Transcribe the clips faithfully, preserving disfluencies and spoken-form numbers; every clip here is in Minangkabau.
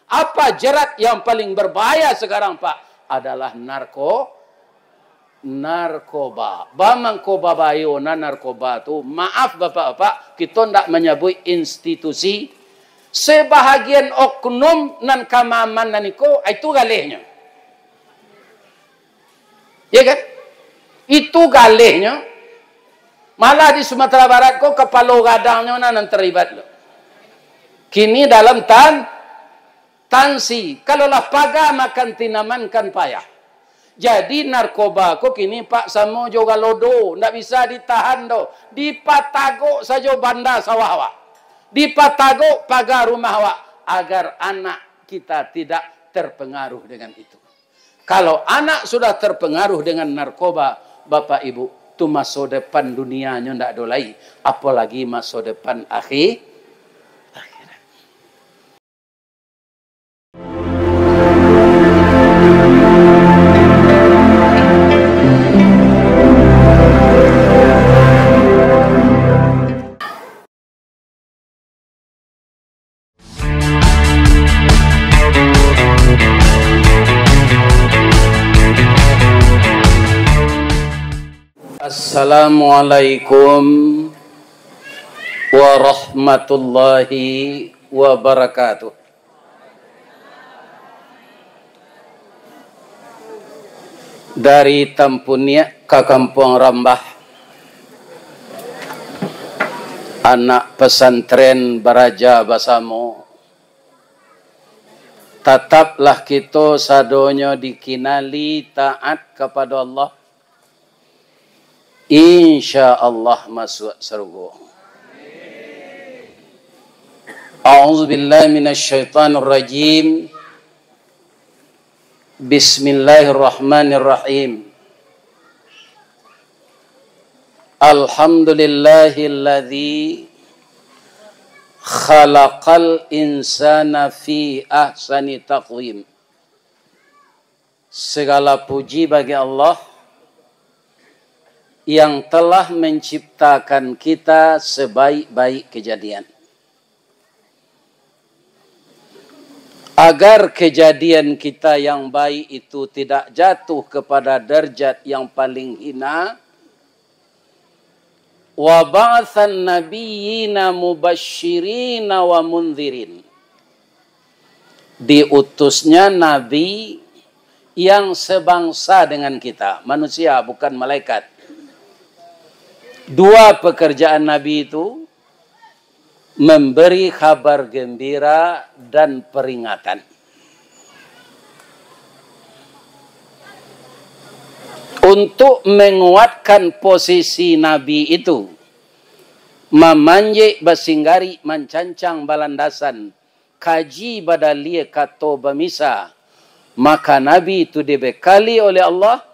Apa jerat yang paling berbahaya sekarang, Pak? Adalah narko-, narkoba. Bamangko babayo na narkoba tu, maaf, Bapak-bapak, kito ndak manyabuik institusi, sebahagian oknum nan ka maamankan iko, itu galehnyo. Ya kan? Itu galehnyo. Malah di Sumatera Barat ko, kapalo gadangnyo nah nan terlibat lo. Kini dalam tan-, tansi. Kalau lah paga makan tinaman kan payah. Jadi narkoba ko kini, Pak, samo jo galodo, ndak bisa ditahan doh. Dipatagok sajo banda sawah awak. Dipatagok paga rumah awak, agar anak kita tidak terpengaruh dengan itu. Kalau anak sudah terpengaruh dengan narkoba, Bapak Ibu, tu maso depan dunianyo ndak ado lai, apolagi maso depan akhi-, akhirat. Assalamualaikum warahmatullahi wabarakatuh. Dari Tampuniak ka Kampuang Rambah, anak pesantren baraja basamo, tataplah kito sadonyo dikinali taat kapado Allah, insya Allah masuak sarugo. A'udzubillahi minasyaitonirrajim. Bismillahirrahmanirrahim. Alhamdulillahilladzi khalaqal insana fi ahsani taqwim. Segala puji bagi Allah yang telah menciptakan kita sebaik-baik kejadian. Agar kejadian kita yang baik itu tidak jatuh kepada darjat yang paling hina, wa ba'atsan nabiyyina mubasyirina wa mundzirin. Diutusnya nabi yang sebangsa dengan kita, manusia, bukan malaikat. Dua pekerjaan nabi itu, memberi kabar gembira dan peringatan. Untuk menguatkan posisi Nabi itu, mamanjek basinggari, mancancang balandasan, kaji badalia kato bamisa, maka Nabi itu dibekali oleh Allah,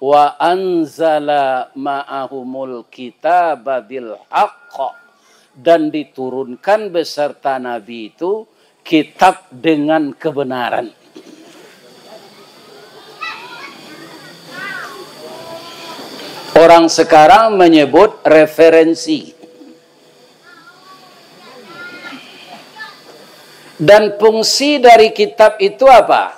"Wa anzala ma'ahumul kitaba bil haqq," dan diturunkan beserta Nabi itu kitab dengan kebenaran. Orang sekarang menyebut referensi. Dan fungsi dari kitab itu apa?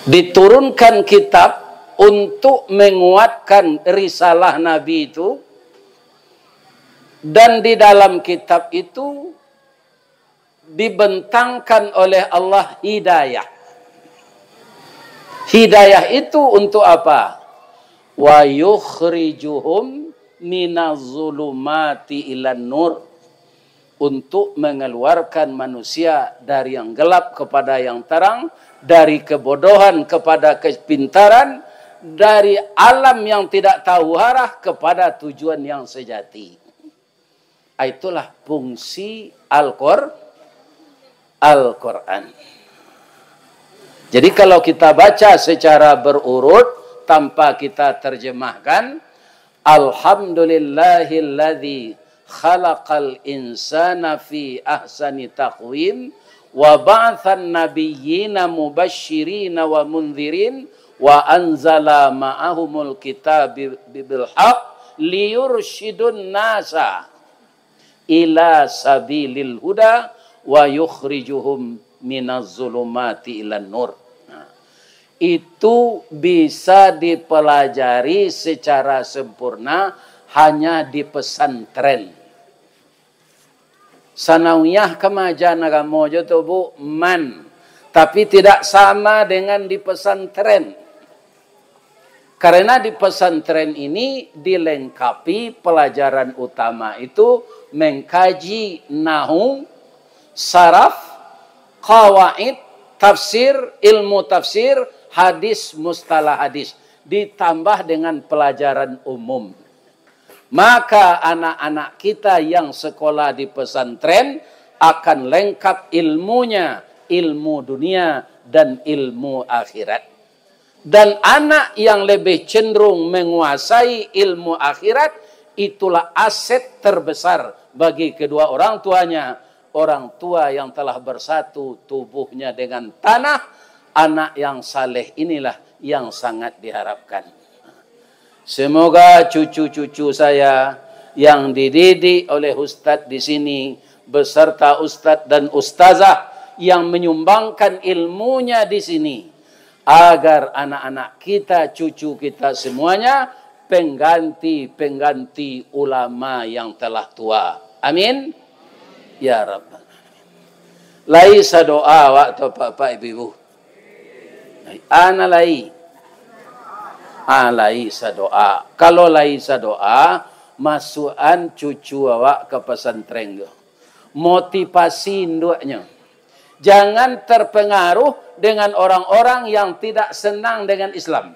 Diturunkan kitab untuk menguatkan risalah Nabi itu, dan di dalam kitab itu dibentangkan oleh Allah hidayah. Hidayah itu untuk apa? "Wa yukhrijuhum minaz zulumati ilan nur." Untuk mengeluarkan manusia dari yang gelap kepada yang terang, dari kebodohan kepada kepintaran, dari alam yang tidak tahu arah kepada tujuan yang sejati. Itulah fungsi Al-Qur-, Al-Quran. Jadi, kalau kita baca secara berurut, tanpa kita terjemahkan, "Alhamdulillahilladzi khalaqal insana fi ahsani taqwim, wa ba'atsan nabiyyina mubasyirina wa mundzirin, wa anzala ma'ahumul kitab bi-, bi-, bil haq, liyursyidun nasa." ila sabilil huda wa yukhrijuhum minaz zulumati ilan nur. Nah, itu bisa dipelajari secara sempurna hanya di pesantren. Sanawiyah kan maaja agamo jo tu, Bu, man. Tapi tidak sama dengan di pesantren. Karena di pesantren ini dilengkapi pelajaran utama itu mengkaji nahu, saraf, qawaid, tafsir, ilmu tafsir, hadis, mustalah hadis. Ditambah dengan pelajaran umum. Maka anak-anak kita yang sekolah di pesantren akan lengkap ilmunya, ilmu dunia dan ilmu akhirat. Dan anak yang lebih cenderung menguasai ilmu akhirat, itulah aset terbesar bagi kedua orang tuanya. Orang tua yang telah bersatu tubuhnya dengan tanah, anak yang saleh inilah yang sangat diharapkan. Semoga cucu-cucu saya yang dididik oleh ustadz di sini, beserta ustadz dan ustazah yang menyumbangkan ilmunya di sini, agar anak-anak kita, cucu kita semuanya, pengganti-pengganti ulama yang telah tua. Amin. Ya Rabbal Alamin. Lai sadoa awak tu, Bapak, Ibu-ibu? Lai. Ana lai. Ah, lai sadoa. Kalau lai sadoa, masuakan cucu awak ka pesantren tu. Motivasi induaknyo. Jangan terpengaruh dengan orang-orang yang tidak senang dengan Islam.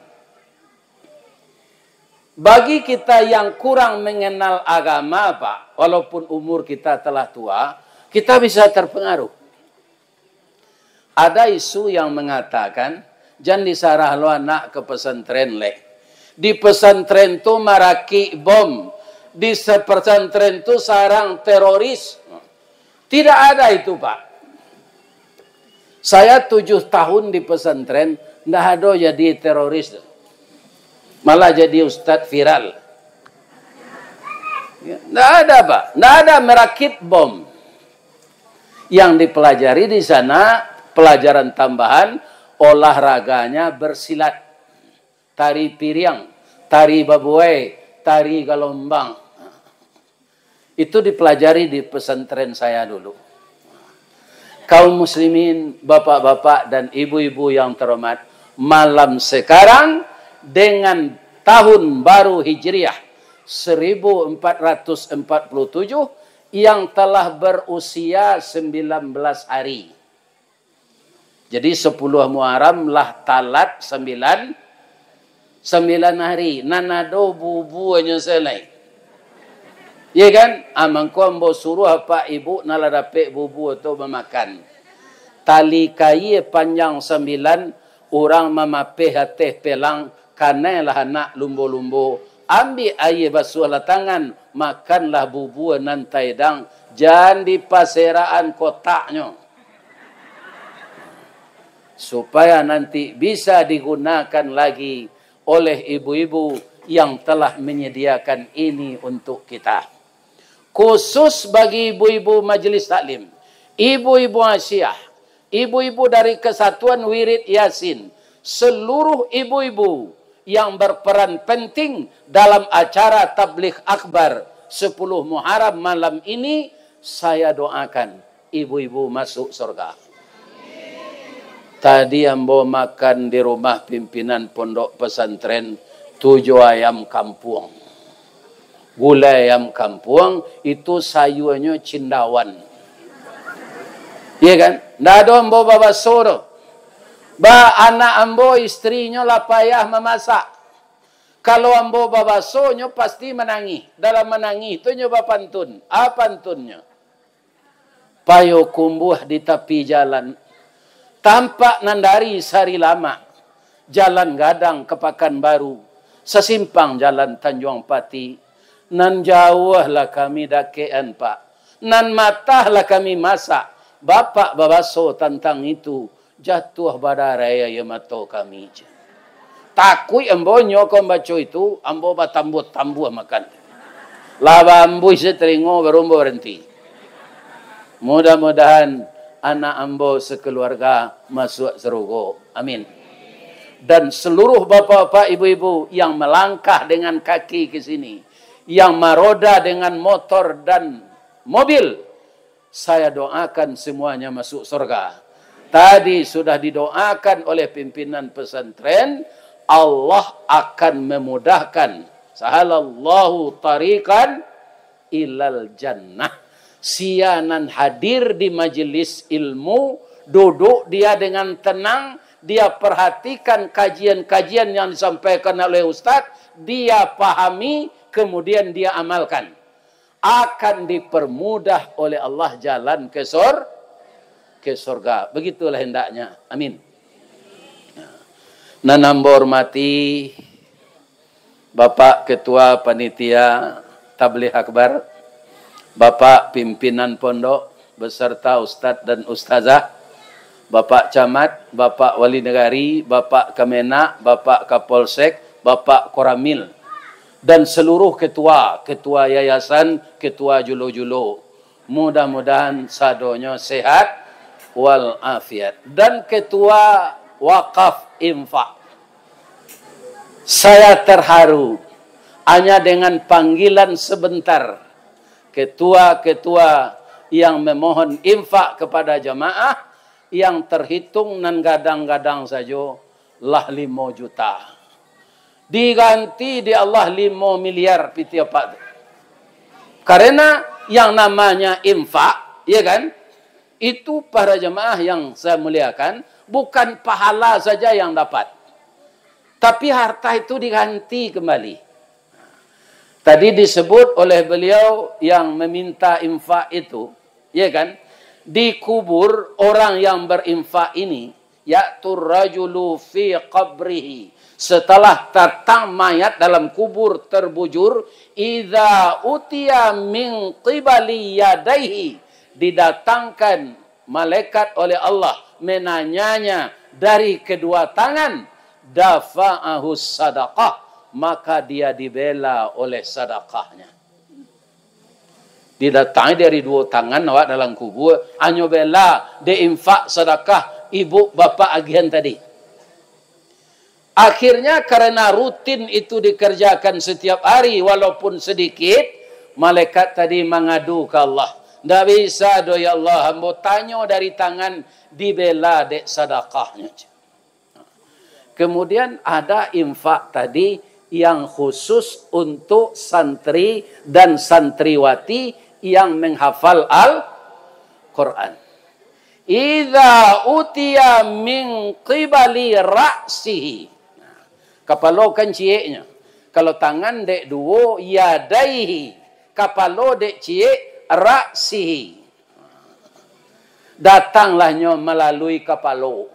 Bagi kita yang kurang mengenal agama, Pak, walaupun umur kita telah tua, kita bisa terpengaruh. Ada isu yang mengatakan, "Jan disarah lo anak ke pesantren leh. Di pesantren tu marakik bom. Di se-, pesantren tu sarang teroris." Tidak ada itu, Pak. Saya tujuh tahun di pesantren, ndak ado jadi teroris tu. Malah jadi ustadz viral. Ya, ndak ada, Pak. Ndak ada merakit bom. Yang dipelajari di sana, pelajaran tambahan, olahraganya bersilat. Tari piriang, tari babuai, tari galombang. Itu dipelajari di pesantren saya dulu. Kaum muslimin, bapak-bapak dan ibu-ibu yang terhormat, malam sekarang dengan tahun baru Hijriah seribu empat ratus empat puluh tujuh yang telah berusia sembilan belas hari. Jadi, sepuluh Muharram lah talat sambilan, sambilan hari. Nan ado bubuanyo se lai. Iya kan? Ah, mangko ambo suruah apak ibuk nan lah dapek bubua tu bamakan. Tali kaia panjang sambilan, urang mamapeh ateh pelang, kanailah anak lumbo-lumbo. Ambiak aia basuahlah tangan, makanlah bubua nan taedang, jan dipaserakan kotaknyo. Supaya nanti bisa digunakan lagi oleh ibu-ibu yang telah menyediakan ini untuk kita. Khusus bagi ibu-ibu majelis taklim, ibu-ibu Asiah, ibu-ibu dari Kesatuan Wirid Yasin, seluruh ibu-ibu yang berperan penting dalam acara tabligh akbar sepuluh Muharram malam ini, saya doakan ibu-ibu masuk surga. Tadi ambo makan di rumah pimpinan pondok pesantren tujuh ayam kampuang. Gulai ayam kampuang, itu sayuanyo cindawan. Iya kan? Ndak ado ambo babaso doh. Ba, anak ambo, istrinyo lah payah mamasak. Kalau ambo babaso, nyo pasti manangih. Dalam manangih tu nyo bapantun. A pantunnyo? Payokumbuah di tapi jalan, tampak nan dari Sarilamak, jalan gadang ka Pakanbaru, sasimpang jalan Tanjuang Pati. Nan jauah lah kami dakekan, Pak. Nan matah lah kami masak. Bapak babaso tantang itu, jatuah badarai aia mato kami, ceh. Takuik ambo nyo ka mambaco itu, ambo batambuah-tambuah makan. Lah baambuih satalingo, baru ambo baranti. Mudah-mudahan anak ambo sekeluarga masuk sarugo. Amin. Dan seluruh bapak-bapak, ibu-ibu yang melangkah dengan kaki ke sini, yang maroda dengan motor dan mobil, saya doakan semuanya masuk surga. Tadi sudah didoakan oleh pimpinan pesantren, Allah akan memudahkan. Sahalallahu tariqan ilal jannah. Sia nan hadir di majelis ilmu, duduk dia dengan tenang, dia perhatikan kajian-kajian yang disampaikan oleh ustaz, dia pahami, kemudian dia amalkan, akan dipermudah oleh Allah jalan ke sor-, ke sorga. Begitulah hendaknya. Amin. Nan ambo hormati Bapak Ketua Panitia Tabligh Akbar, Bapak Pimpinan Pondok, beserta Ustadz dan Ustazah, Bapak Camat, Bapak Wali Negari, Bapak Kemenag, Bapak Kapolsek, Bapak Koramil, dan seluruh ketua, ketua yayasan, ketua julo-julo. Mudah-mudahan sadonyo sehat wal afiat. Dan ketua wakaf infak. Saya terharu hanya dengan panggilan sebentar ketua-ketua yang memohon infak kepada jamaah, yang terhitung nan gadang-gadang sajo lah limo juta. Diganti di Allah limo miliar pitih apak tu. Karena yang namanya infak, ya kan? Itu para jamaah yang saya muliakan, bukan pahala saja yang dapat, tapi harta itu diganti kembali. Tadi disebut oleh beliau yang meminta infak itu, ya kan? Dikubur orang yang berinfak ini, ya'tur rajulu fi qabrihi. Setelah datang mayat dalam kubur terbujur, idza utiya min qibali yadaihi, didatangkan malaikat oleh Allah menanyanya dari kedua tangan, dafa'ahu sadaqah, maka dia dibela oleh sadakahnya. Didatangi dari duo tangan awak dalam kubur, hanyo bela dek infak sadakah ibu bapak agihan tadi. Akhirnya, karena rutin itu dikerjakan setiap hari, walaupun sedikit, malaikat tadi mangadu ka Allah, "Ndak bisa doh, ya Allah, ambo tanyo dari tangan, dibela dek sadakahnyo." Kemudian ada infak tadi yang khusus untuk santri dan santriwati yang menghafal Al-Quran. Idza utiya min qibali ra'sihi. Nah, kapalo kan cieknyo. Kalau tangan dek duo, yadaihi. Kapalo dek ciek, ra'sihi. Datanglah nyo malalui kapalo.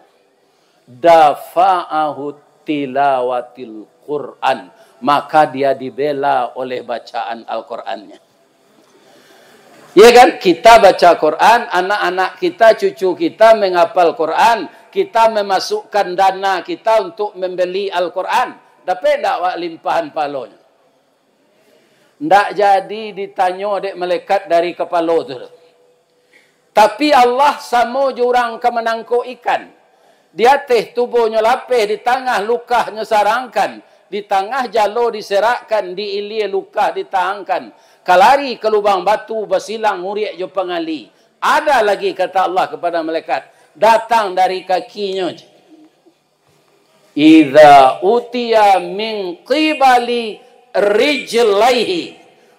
Dafa'ahu tilawatil Quran, maka dia dibela oleh bacaan Al-Qurannya. Ya kan? Kita baca Quran, anak-anak kita, cucu kita menghafal Quran, kita memasukkan dana kita untuk membeli Al-Quran. Dapek ndak awak limpahan pahalonyo? Ndak jadi ditanyo dek malaikat dari kapalo tu. Tapi Allah samo jo urang ka manangkok ikan. Di ateh tubonyo lapeh, di tangah lukahnyo sarangkan, di tangah jalo diserakkan, di ilie lukah ditahangkan. Ka lari ka lubang batu, basilang uriak jo pangali. Ada lagi kata Allah kepada malaikat, datang dari kakinyo je. Idza utiya min qibali rijlaihi,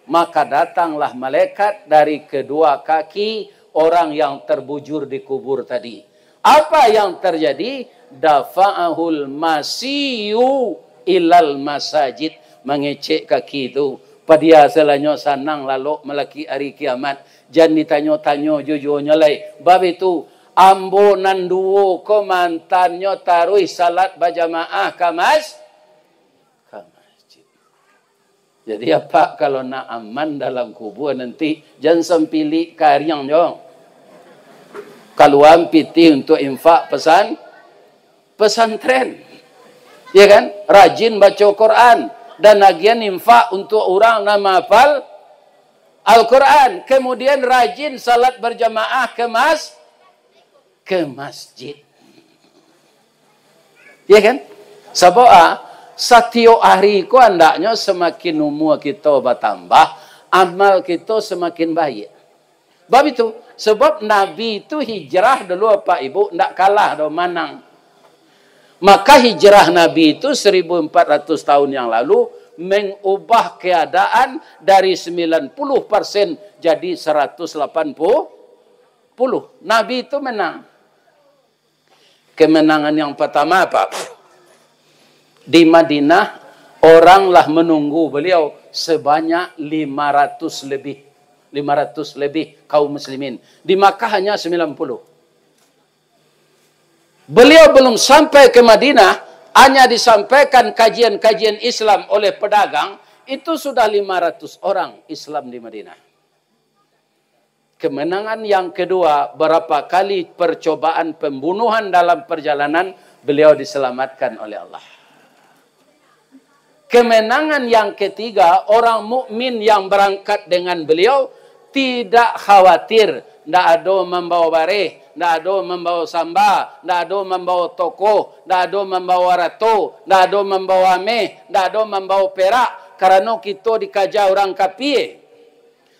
maka datanglah malaikat dari kedua kaki orang yang terbujur di kubur tadi. Apa yang terjadi? Dafa'ahul masiyu ilal masajid, mangecek kaki tu. Padia salanyo sanang lalok malaki ari kiamat. Jan ditanyo-tanyo jo juonyo lai. Bab itu, ambo nan duo ko mantannyo taruih salat bajamaah ka mas-, ka masjid. Jadi, apak kalau nak aman dalam kubur nanti, jan sampilik kariang jo. Kaluaan pitih untuk infak pesan-, pesantren. Ya kan? Rajin baco Quran dan agian infak untuk urang nan mahafal Al-Quran, kemudian rajin salat berjamaah ke mas-, ke masjid. Ya kan? Sabab, ah, satiok hari ko andaknyo samakin umua kito batambah, amal kito samakin baik. Bab itu, sebab Nabi itu hijrah dulu, Bapak Ibu, ndak kalah doh, manang. Maka hijrah Nabi itu seribu empat ratus tahun yang lalu mengubah keadaan dari sembilan puluh persen jadi seratus lapan puluh. Nabi itu menang. Kemenangan yang pertama apa? Di Madinah, orang lah menunggu beliau sebanyak lima ratus lebih. Lima ratus lebih kaum muslimin. Di Makkah hanya sembilan puluh. Beliau belum sampai ke Madinah, hanya disampaikan kajian-kajian Islam oleh pedagang, itu sudah lima ratus orang Islam di Madinah. Kemenangan yang kedua, berapa kali percobaan pembunuhan dalam perjalanan, beliau diselamatkan oleh Allah. Kemenangan yang ketiga, orang mukmin yang berangkat dengan beliau tidak khawatir, ndak ado mambawa bareh, ndak ado mambawa samba, ndak ado mambawa tokoh, ndak ado mambawa arato, ndak ado mambawa ameh, ndak ado mambawa perak, karano kito dikaja urang kapie.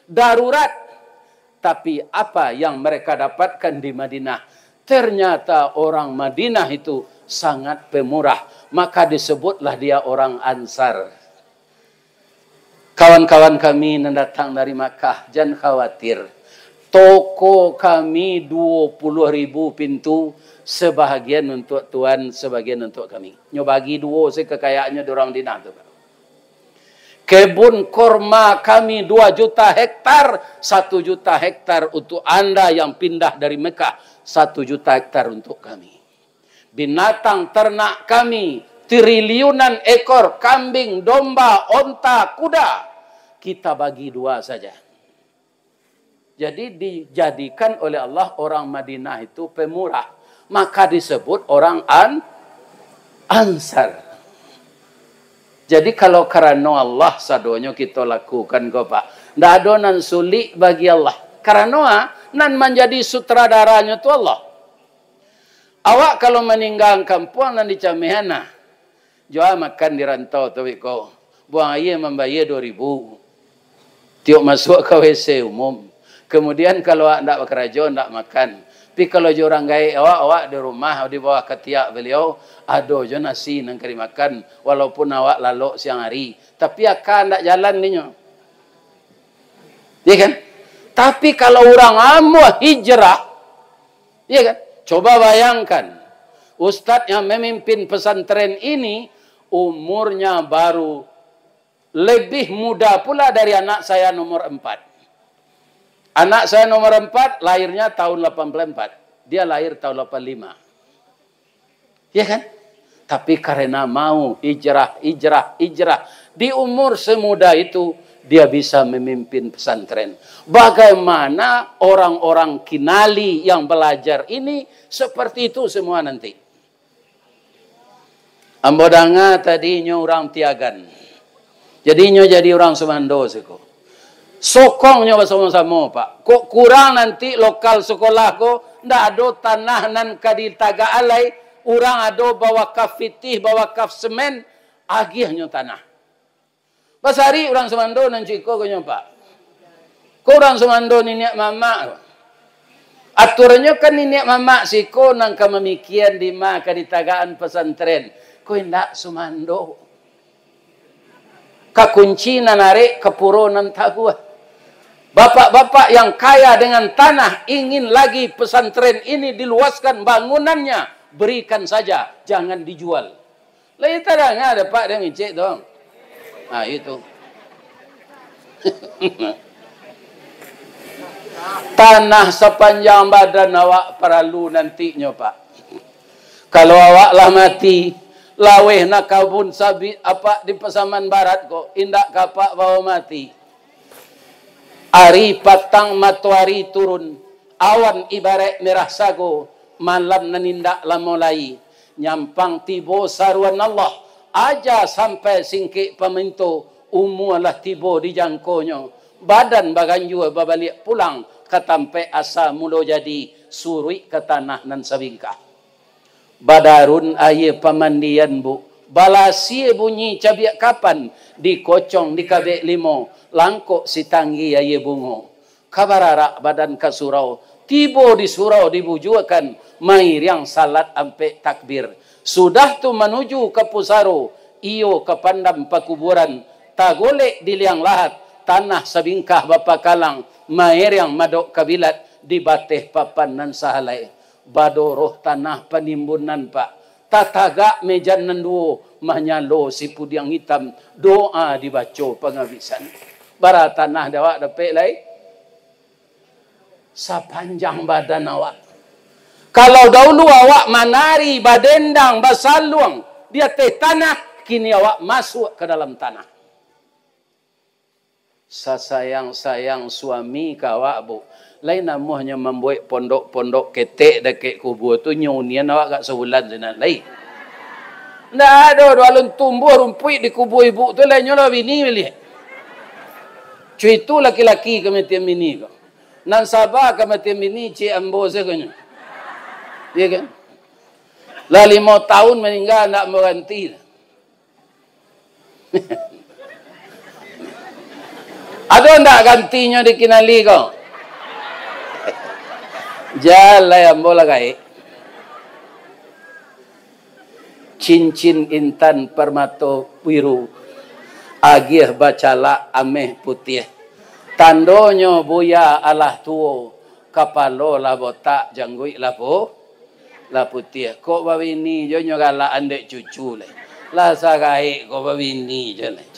Darurat. Tapi apa yang mereka dapatkan di Madinah? Ternyata orang Madinah itu sangat pemurah, maka disebutlah dia orang Ansar. Kawan-kawan kami nan datang dari Makkah, jan khawatir. Toko kami dua puluh ribu pintu, sebahagian untuk tuan, sebahagian untuk kami. Nyo bagi duo se kekayaannyo di urang Madinah tu. Kebun korma kami dua juta hektar, satu juta hektar untuk anda yang pindah dari Mekah, satu juta hektar untuk kami. Binatang ternak kami, triliunan ekor, kambing, domba, onta, kuda, kita bagi dua saja. Jadi, dijadikan oleh Allah orang Madinah itu pemurah, maka disebut orang An-, Ansar. Jadi, kalau karano Allah sadonyo kito lakukan ko, Pak, ndak ado nan sulik bagi Allah. Karano, ah, nan manjadi sutradaranyo tu Allah. Awak kalau maninggakan kampuang nan di Camehan, nah, jo makan di rantau tu, beko. Buang aia mambayia duo ribu. Tiok masuak ka W C umum. Kemudian, kalau awak ndak bakarajo, ndak makan. Tapi kalau jo urang gaek awak, awak di rumah, di bawah katiak baliau, ado jo nasi nan ka dimakan, walaupun awak lalok siang hari. Tapi aka ndak jalan dinyo. Ya kan? Tapi kalau urang ambo hijrah, ya kan? Coba bayangkan, ustaz yang memimpin pesantren ini umurnya baru lebih muda pula dari anak saya nomor empat. Anak saya nomor empat lahirnya tahun delapan puluh empat. Dia lahir tahun delapan puluh lima. Ya kan? Tapi karena mau hijrah, hijrah, hijrah, di umur semuda itu, dia bisa memimpin pesantren. Bagaimana orang-orang kinali yang belajar ini seperti itu semua nanti? Ambo danga tadi inyo urang Tiagan. Jadi inyo jadi urang sumando siko. Sokong nyo basamo-samo, Pak. Kok kurang nanti lokal sekolah ko, ndak ado tanah nan ka ditagak alai, urang ado bawakaf pitih, bawakaf semen, agiah nyo tanah. Basari urang sumando nan ciko ko nyo, Pak. Ko urang sumando niniak mamak. Aturannyo kan niniak mamak siko nan ka mamikian dima ka ditagakan pesantren. Ko indak sumando. Ka kunci nan arek, ka puro nan taguah. Bapak-bapak yang kaya dengan tanah ingin lagi pesantren ini diluaskan bangunannya, berikan saja, jangan dijual. Lai tadanga dek Pak dek Encik tu? Nah, itu. Tanah sapanjang badan awak paralu nantinyo, Pak. Kalau awak lah mati, laweh na kabun sabit apak di Pasaman Barat ko, indak ka apak bawa mati. Ari patang matoari turun, awan ibaraik merah sago, malam nan indak lamo lai. Nyampang tibo saruan Allah, aja sampai singkek paminto, umua lah tibo di jangkonyo. Badan baganjua babaliak pulang ka tampaik asa mulo jadi, suruik ka tanah nan sabingkah. Badarun aia pamandian, Bu, balasia bunyi cabiak kapan, dikocong dikabek limo, langkok sitanggi aia bungo. Ka bararak badan ka surau, tibo di surau dibujuakan, mairiang salat ampek takbir. Sudah tu manuju ka pusaro, iyo ka pandam pakuburan, tagolek di liang lahat, tanah sabingkah bapakalang, mairiang madok kabilat, di bateh papan nan sahalai. Badoroh tanah panimbunan, Pak. Tatagak mejan nan duo, manyalo sipudiang itam, doa dibaco pangabisan. Bara tanah dek awak dapek lai? Sapanjang badan awak. Kalau daulu awak manari, badendang, basaluang di ateh tanah, kini awak masuak ka dalam tanah. Sasayang-sayang suami ka awak, Bu. Lai namuahnyo mambuek pondok-pondok ketek dakek kubua tu, nyo unian awak agak sabulan sinan lai. Ndak ado doh alun tumbuah rumpuik di kubua ibu tu, lai nyo lah bini baliak. Cuitu laki-laki kamatian bini ko. Nan saba kamatian bini, ciek ambo sakonyo. Iya kan? Lah limo taun maningga, ndak ambo ganti. Ado ndak gantinyo di kinali ko? Jalai ambo lah gaek. Cincin intan parmato biru, agiah bacalak ameh putiah. Tandonyo buya alah tuo, kapalo lah botak, jangguik lah pu-, lah putiah. Kok babini jo nyo galak andek cucu lai. Lah sagaek kok babini jo lai.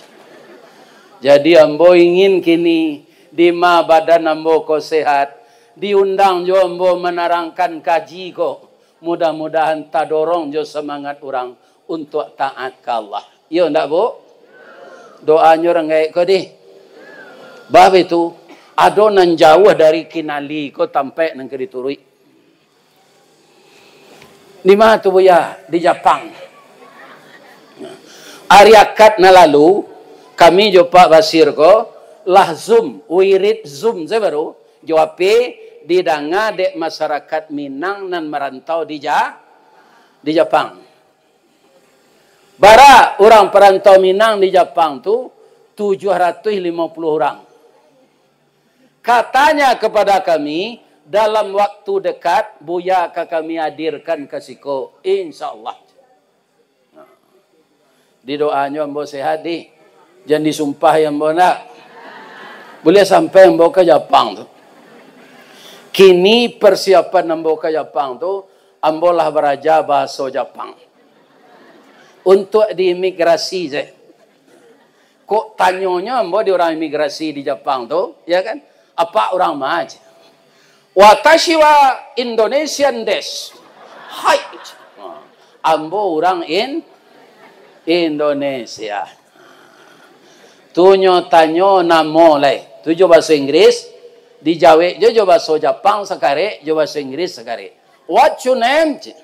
Jadi ambo ingin kini, dima badan ambo ko sehat, diundang jo ambo manarangkan kaji ko. Mudah-mudahan tadorong jo samangat urang untuak taat ka Allah. Iyo ndak, Bu? Doanyo urang gaek ko dih. Bah itu, ado nan jauah dari kinali ko tampaik nan ka dituruik. Di ma tu, Buya? Di Japang. Ari Akad nan lalu, kami jo Pak Basir ko lah Zoom, wirid Zoom sajo baru, jo H P, didanga dek masarakat Minang nan marantau di Ja-, di Japang. Bara urang parantau Minang di Japang tu? Tujuah ratuih limo puluah urang. Katanya kepada kami, dalam waktu dekat, Buya ka kami hadirkan ka siko, insya Allah. Di doanyo ambo sehat, di. Jan disumpahi ambo, ndak. Buliah sampai ambo ka Japang tu. Kini persiapan ambo ka Japang tu, ambo lah baraja bahaso Japang. Untuak di imigrasi sajo. Kok tanyonyo ambo di urang imigrasi di Japang tu, ya kan? Apak urang ma? Watashi wa Indonesian desu. Hai. Ambo urang In-, Indonesia. Tu nyo tanyo namo lai. Tu jo bahaso Inggris, dijawek jo, jo bahaso Japang sakarek, jo bahaso Inggris sakarek. "What's your name?" cek.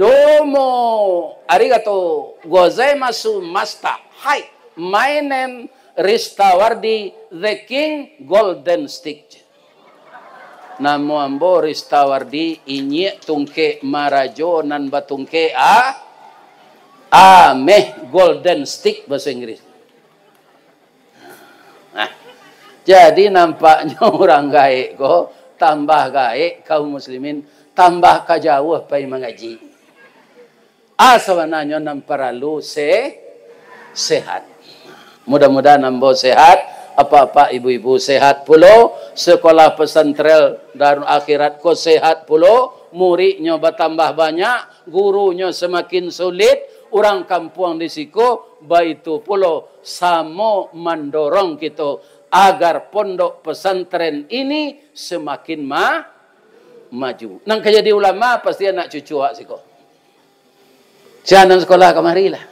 "Domo arigato gozaimasu, master." "Hai, my name Ristawardi the King Golden Stick," cek. "Namo ambo Ristawardi, inyiak tungkek marajo nan batungkek a-, ameh, golden stick bahaso Inggris." Nah, jadi nampaknyo urang gaek ko tambah gaek, kaum muslimin tambah ka jauah pai mangaji. A, sabananyo nan paralu se-, sehat. Mudah-mudahan ambo sehat, apak-apak, ibu-ibu sehat pulo, sekolah pesantren Darul Akhirat ko sehat pulo, muridnyo batambah banyak, gurunyo samakin sulit, urang kampuang di siko, baitu pulo samo mandorong kito agar pondok pesantren ini samakin ma-, maju. Nan ka jadi ulama pasti anak cucu awak siko. Jan nan sekolah kamari lah.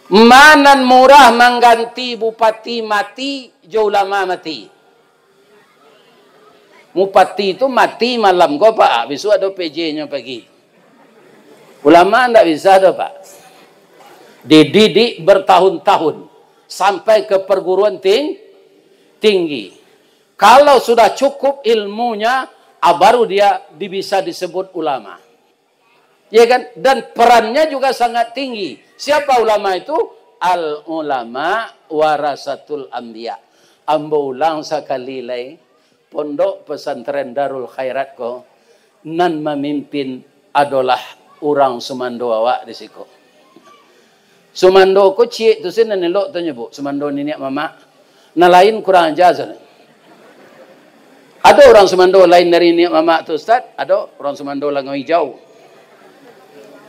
Ma nan murah mangganti bupati mati jo ulama mati? Bupati tu mati malam ko, Pak, bisuak ado P J-nyo pagi. Ulama ndak bisa doh, Pak. Dididik bertahun-tahun sampai ke perguruan ting-, tinggi. Kalau sudah cukup ilmunya, ah, baru dia di-, bisa disebut ulama. Ya kan? Dan perannya juga sangat tinggi. Siapa ulama itu? Al ulama warasatul anbiya. Ambo ulang sakali lai, Pondok Pesantren Darul Khairat ko, nan mamimpin adolah urang sumando awak di siko. Sumando ko ciek tu se nan elok tu nyo, Bu. Sumando niniak mamak. Nan lain kurang aja sajo. Ado urang sumando lain dari niniak mamak tu, Ustaz? Ado urang sumando Langau Ijau.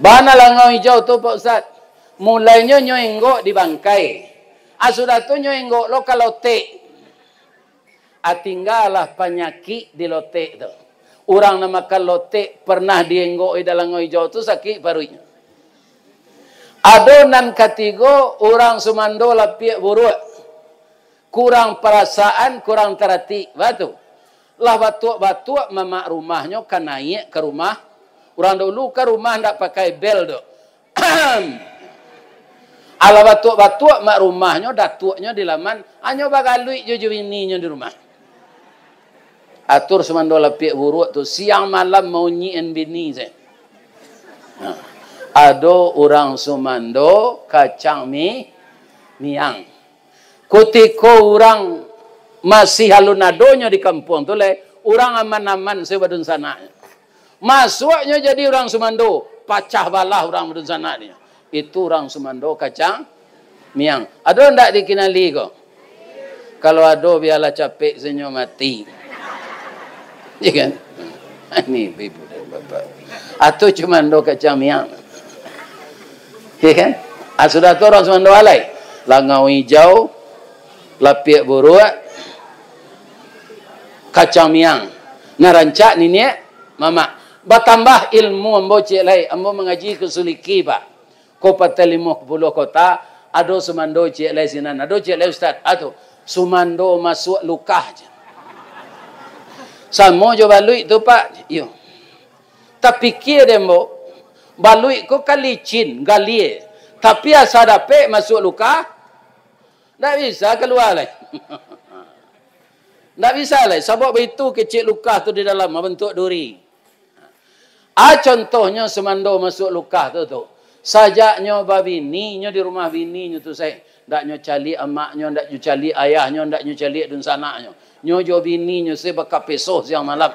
Bana Langau Ijau tu, Pak Ustaz. Mulainyo nyo enggok di bangkai. Ah, sudah tu nyo enggok lo ka lotek. Ah, tinggalah panyakik di lotek tu. Urang nan makan lotek pernah dienggok di dalam Langau Ijau tu sakik paruiknyo. Ado nan katigo, urang sumando lapiak buruak. Kurang parasaan, kurang taratik. Batu. Lah batuak-batuak mamak rumahnyo ka naiak ka rumah. Urang dulu kan rumah ndak pakai bel tu. Alah batuak-batuak mak rumahnyo, datuaknyo di laman, hanyo bagaluik jo, jo bininyo di rumah. Atur sumando lapiak buruak tu, siang malam maunyikan bini se. Nah, ado urang sumando kacang mi-, miang. Kutiko urang masih alun adonyo di kampuang tu lai, urang aman-aman se badunsanak. Masuaknyo jadi urang sumando, pacah balah urang badunsanak nyo. Itu urang sumando kacang miang. Ado ndak dikinali ko? Kalau ado, bialah capek se nyo mati. Ya kan? Ini ibu-ibu dan bapak. Atau cuma ando kacang miang. Ya kan? Ah, sudah tu urang sumando alai. Langau Ijau, lapiak buruak, kacang miang. Nah, rancak niniak mamak. Batambah ilmu ambo ciek lai. Ambo mangaji ka Suliki, Pak. Ko Patai Limo Puluah Kota, ado sumando ciek lai sinan, ado ciek lai ustaz, ado sumando masuak lukah je. Samo jo baluik tu, Pak. Iyo. Tapikia dek ambo, baluik ko kan licin, galie. Tapi asa dapek masuak lukah, ndak bisa kalua lai. Ndak bisa lai, sabab baitu kecek lukah tu di dalam, babentuk duri. Ah, contohnyo sumando masuak lukah tu, tu. Sajaknyo babini, nyo di rumah bini nyo tu se. Ndak nyo caliak amaknyo, ndak nyo caliak ayahnyo, ndak nyo caliak dunsanaknyo. Nyo jo bini nyo se bakapeso siang malam.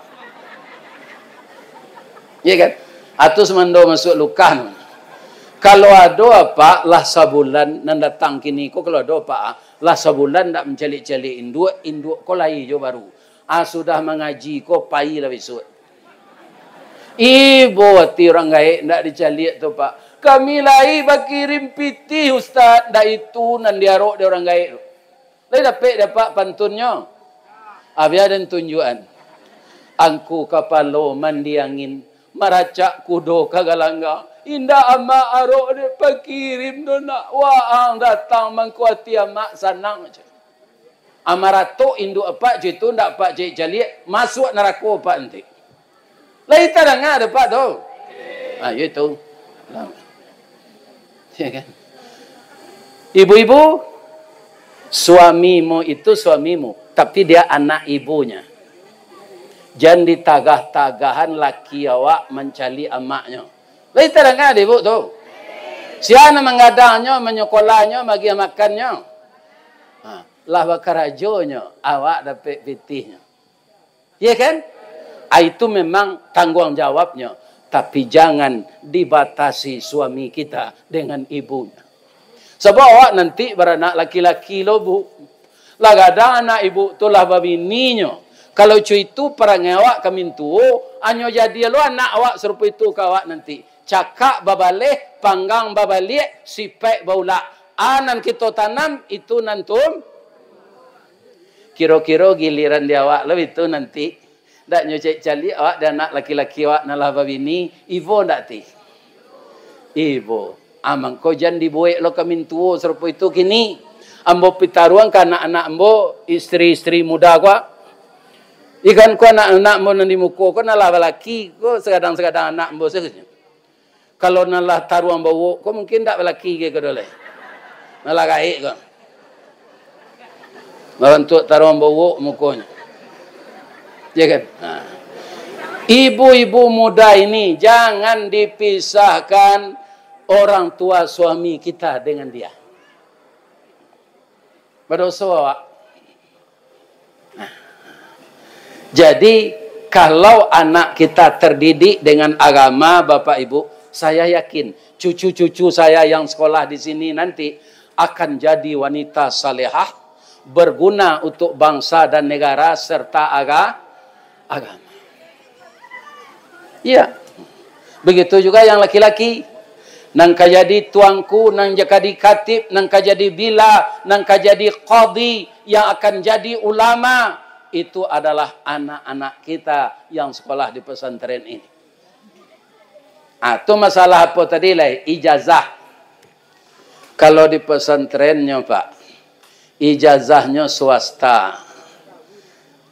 Iya kan? Atu sumando masuak lukah tu. Kalau ado apak lah sabulan nan datang kini ko, kalau ado apak, ah, lah sabulan ndak mancaliak-caliak induak, induak ko lai jo baru. Ah, sudah mangaji ko, pai lah bisuak. Ibo ati urang gaek ndak dicaliak tu, Pak. Kami lai bakirim pitih, Ustaz, ndak itu nan diarok dek urang gaek tu. Lai dapek dek Apak pantunnyo? Ah, bia den tunjuakan. Angku kapalo mandi angin, maracak kudo ka galanggang. Indak amak arok dek pakirim do nak, waang datang mangko ati amak sanang, cek. Amaratok induak apak jo itu, ndak apak caliak-caliak, masuak narako apak nanti. Lai tadanga dek apak tu? Ah, yo itu. Ya kan? Ibu-ibu, suamimu itu suamimu, tapi dia anak ibunya. Jan ditagah-tagahan laki awak mancaliak amaknyo. Lai tadanga dek ibu tu? Sia nan manggadangnyo, manyakolahnyo, magiah makannyo? Ha, lah bakarajonyo, awak dapek pitihnyo. Iya kan? Ah, itu memang tangguang jawabnyo. Tapi jangan dibatasi suami kita dengan ibunya. Sabab awak nanti baranak laki-laki lo, Bu. Lah gadang anak ibu tu lah babininyo. Kalau co itu parangai awak ka mintuo, hanyo jadi lo anak awak sarupo itu ka awak nanti. Cakak babaleh, panggang babaliak, sipaik baulak. A nan kito tanam, itu nan tum-, kiro-kiro giliran di awak lo itu nanti. Ndak nyo caliak-caliak awak di anak laki-laki awak nan lah babini, ibo ndak ti? Ibo. Ah, mangko jan dibuek lo ka mintuo sarupo itu kini. Ambo pitaruang ka anak-anak ambo, istri-istri muda ko. Ikan ko anak-anak ambo nan di muko ko nan lah balaki ko, sagadang-sagadang anak ambo sajo. Kalau nan lah taruang bauak ko, mungkin ndak balaki ge ko doh lai. Nan lah gaek ko. Barantuak taruang bauak mukonyo. Ya kan? Nah. Ibu-ibu muda ini, jangan dipisahkan orang tua suami kita dengan dia. Badoso awak. Nah. Jadi, kalau anak kita terdidik dengan agama, Bapak Ibu, saya yakin cucu-cucu saya yang sekolah di sini nanti akan jadi wanita salehah, berguna untuk bangsa dan negara serta aga-, agama. Iya. Begitu juga yang laki-laki, nan ka jadi tuanku, nan ka jadi khatib, nan ka jadi bila, nan ka jadi qadhi, yang akan jadi ulama, itu adalah anak-anak kita yang sekolah di pesantren ini. Ah, tu masalah apo tadi lai? Ijazah. Kalau di pesantrennyo, Pak, ijazahnyo swasta.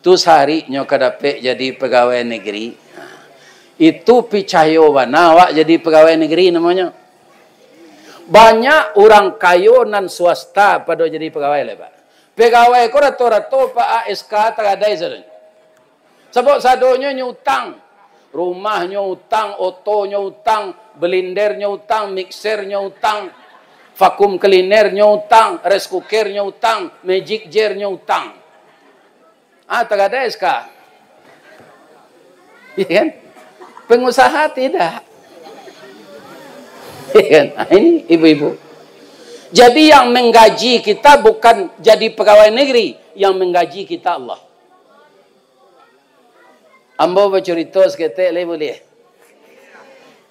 Tu sarinyo ka dapek jadi pegawai negeri. Itu picayo bana awak jadi pegawai negeri namonyo. Banyak urang kayo nan swasta pado jadi pegawai lai, Pak. Pegawai ko rato-rato, Pak, A S K tagadai sadonyo. Sabab sadonyo nyo utang. Rumahnyo utang, otonyo utang, blendernyo utang, mixernyo utang, vacuum cleanernyo utang, rice cookernyo utang, magic jernyo utang. Ah, tagadai S K. Iya kan? Pengusaha tidak. Iya kan? Nah, ini ibu-ibu. Jadi yang menggaji kita bukan jadi pegawai negeri, yang menggaji kita Allah. Ambo bacurito saketek lai buliah?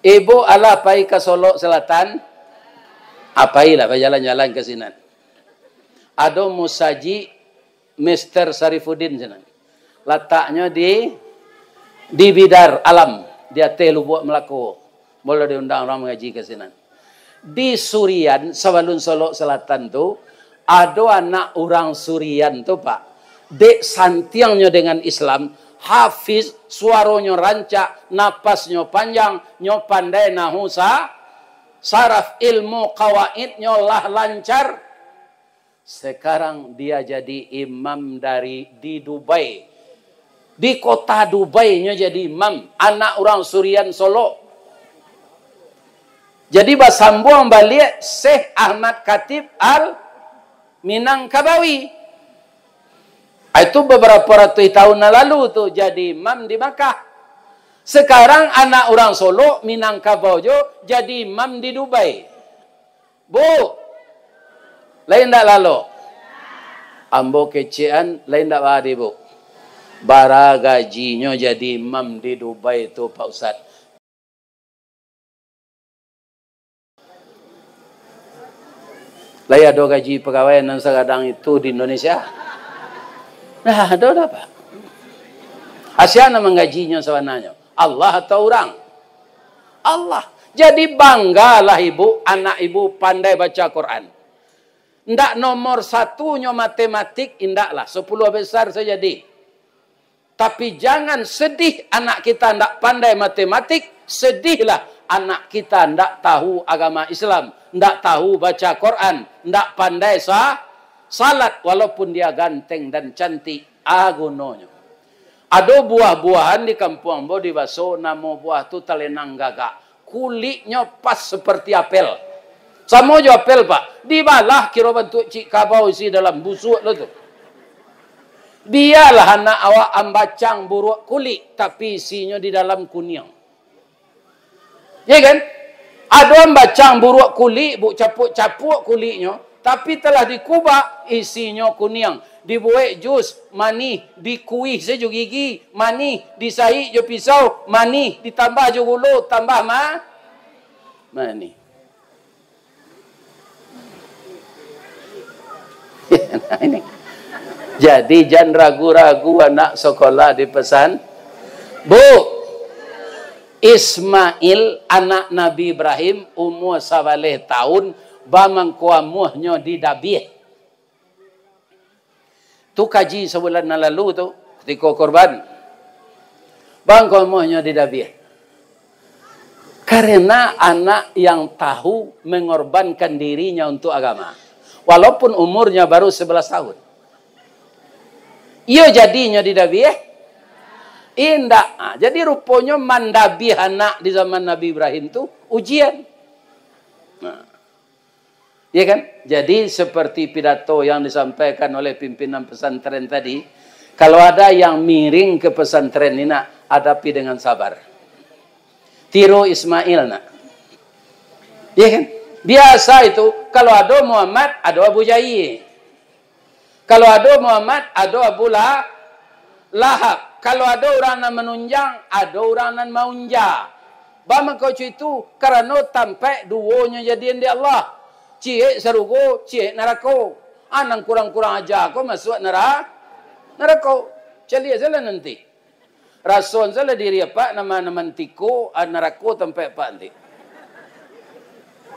Ibu alah pai ka Solok Selatan? Ah, pailah bajalan-jalan ka sinan. Ado musajik Mister Sarifuddin sinan. Lataknyo di, di Bidar Alam, di ateh Lubuak Melako. Molo diundang urang mangaji ka sinan. Di Surian, sabalun Solok Selatan tu, ado anak urang Surian tu, Pak. Dek santiangnyo dengan Islam, hafiz, suaronyo rancak, napasnyo panjang, nyo pandai nahu sa-, saraf, ilmu kawaidnyo lah lancar. Sekarang dia jadi imam dari, di Dubai. Di kota Dubai nyo jadi imam, anak urang Surian Solok. Jadi basambuang baliak Syekh Ahmad Khatib Al-Minangkabawi. Ah, itu beberapa ratus tahun yang lalu tu jadi imam di Makkah. Sekarang anak urang Solok, Minangkabau jo, jadi imam di Dubai. Bu, lain ndak lalok? Ambo kecekan, lain ndak baa di, Bu? Bara gajinyo jadi imam di Dubai tu, Pak Ustaz? Lai ado gaji pegawai nan sagadang itu di Indonesia? Nah, ado dah, Pak. Asia nan manggajinyo sabananyo? Allah atau urang? Allah. Jadi, banggalah ibu, anak ibu pandai baca Quran. Ndak nomor satunyo matematik, indaklah. Sepuluh besar saja di. Tapi, jangan sedih anak kita ndak pandai matematik, sedihlah anak kita ndak tahu agama Islam, ndak tahu baca Quran, ndak pandai sa-, salat, walaupun dia ganteng dan cantik, a gunonyo. Ado buah-buahan di kampuang ambo di Baso, namo buah tu talenang gagak. Kuliknyo pas seperti apel. Samo jo apel, Pak. Dibalah kiro bantuak cik kabau isi dalam, busuak lo tu. Bialah anak awak ambacang buruak kulik, tapi isinyo di dalam kuniang. Ya kan? Ado ambacang buruak kulik, Bu, capuak-capuak kuliknyo, tapi telah dikubak, isinyo kuniang. Dibuek jus, manih, dikuih sajo gigi, manih, disaik jo pisau, manih, ditambah jo gulo, tambah ma-, manih. Nah, ini. Jadi, jan ragu-ragu anak sekolah dipesan. Bu, Ismail, anak Nabi Ibrahim, umur sabaleh tahun, bamangko amuahnyo di Dabiah. Tu kaji sabulan nan lalu tu, kutiko korban. Bangko amuahnyo di Dabiah. Karena anak yang tahu mengorbankan dirinya untuk agama. Walaupun umurnya baru sebelas tahun. Iyo jadinyo didabiah? Indak. Ah, jadi ruponyo mandabiah anak di zaman Nabi Ibrahim tu ujian. Nah. Ya kan? Jadi seperti pidato yang disampaikan oleh pimpinan pesantren tadi, kalau ada yang miring ke pesantren ni nak, hadapi dengan sabar. Tiru Ismail nak. Ya kan? Biasa itu, kalau ado Muhammad, ado Abu Jahil. Kalau ado Muhammad, ado Abu La-, Lahab. Kalau ado urang nan manunjang, ado urang nan maunja. Baa mangko itu, karano tampek duonyo jadian dek Allah. Ciek sarugo, ciek narako. Ah, nan kurang-kurang aja ko masuak nara-, narako. Caliak salah nanti. Raso salah diri apak, nama-nama tiko, ah, narako tampek apak nanti.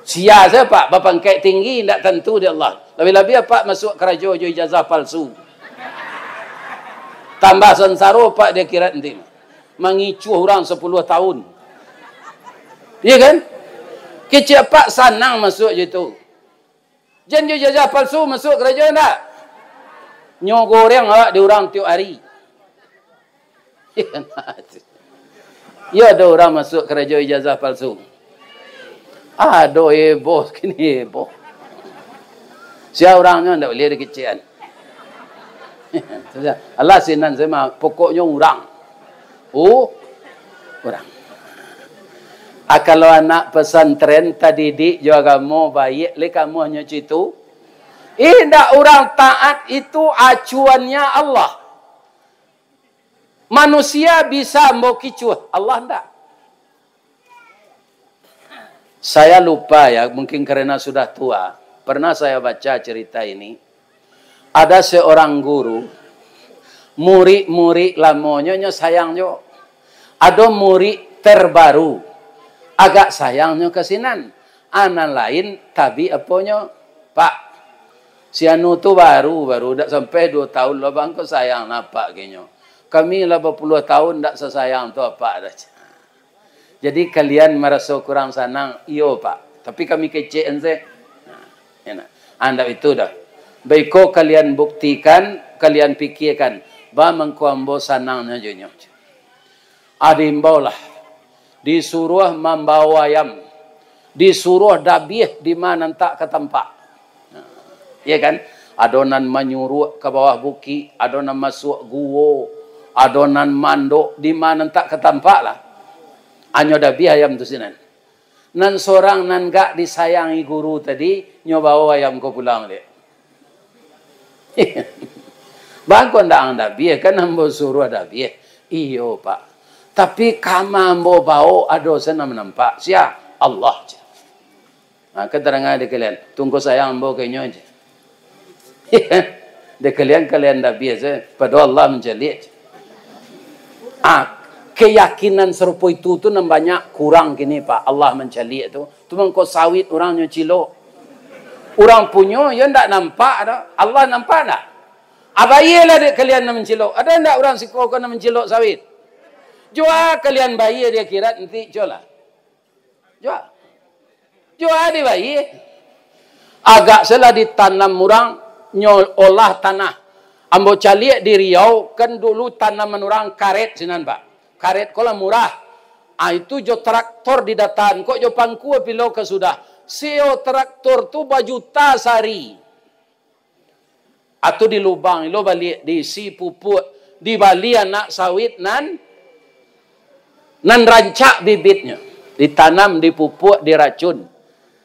Sia sajo apak bapangkek tinggi, indak tantu dek Allah. Labiah-labiah apak masuak karajo jo ijazah palsu. Tambah sansaro apak di akhirat nanti. Mangicuah urang sapuluah tahun. Iya kan? Kecek apak sanang masuak jo itu. Jan jo ijazah palsu masuak karajo ndak? Nyo goreng awak di urang tiok ari. Iyo, ado urang masuak karajo ijazah palsu. Ado heboh, kini heboh. Sia urangnyo ndak buliah dikecekan. Alah sinan sajo mah, pokoknyo urang. U-, urang. Ah, kalau anak pesantren tadidik jo agamo, baiak lai kamuahnyo citu. Indak, urang taat itu acuannya Allah. Manusia bisa ambo kicuah, Allah ndak. Saya lupa ya, mungkin karena sudah tua. Pernah saya baca cerita ini. Ada seorang guru, murid-murid lamonyo nyo sayang jo. Ado murid terbaru, agak sayangnyo ka sinan. Ah, nan lain tabi aponyo, "Pak, si anu tu baru, baru dak sampai duo tahun lo, bangko sayang napak kenyo. Kami lah bapuluah tahun dak sasayang tu apak dah." Jadi kalian maraso kurang sanang, iyo, Pak. Tapi kami kecek se. Nah, enak. Andak itu dah. Baiko kalian buktikan, kalian pikirkan, ba mangko ambo sanangnyo jo inyo. Ah, diimbaulah. Disuruah mambawa ayam. Disuruah dabiah di ma nan tak ka tampak. Nah, iya kan? Ado nan manyuruak ka bawah bukik, ado nan masuak guo, ado nan mandok di ma nan tak ka tampak lah. Anyo dabiah ayam tu sinan. Nan sorang nan gak disayangi guru tadi, nyo bawa ayam ko pulang dek. Bangko ndak ang dabiah, kan ambo suruah dabiah. Iyo, Pak. Tapi kama ambo bawa ado se nan nampak. Sia? Allah se. Ha, kan tarang dek kalian. Tungko sayang ambo ka inyo se. Dek kalian, kalian dabiah se. Padahal Allah mancaliak se. Ah, keyakinan sarupo itu tu nan banyak kurang kini, Pak. Allah mancaliak tu. Tu mangko sawit urang nyo cilok. Urang punyo, yo ndak nampak doh. Allah nampak ndak? Abayolah dek kalian nan mancilok. Ado ndak urang siko ko nan mancilok sawit? Jua kalian bayia di akhirat nanti, jolah. Jua. Jua dibayia. Agak salah ditanam urang, nyo olah tanah. Ambo caliak di Riau, kan dulu tanaman urang karet sinan, Pak. Karet ko lah murah. Ah, itu jo traktor didataan, kok jo pangkua pilo ka sudah. Seo traktor tu bajuta sari. Atau di lubang ilo baliak, diisi pupuak, dibali anak sawit nan, nan rancak bibitnyo, ditanam, dipupuak, diracun.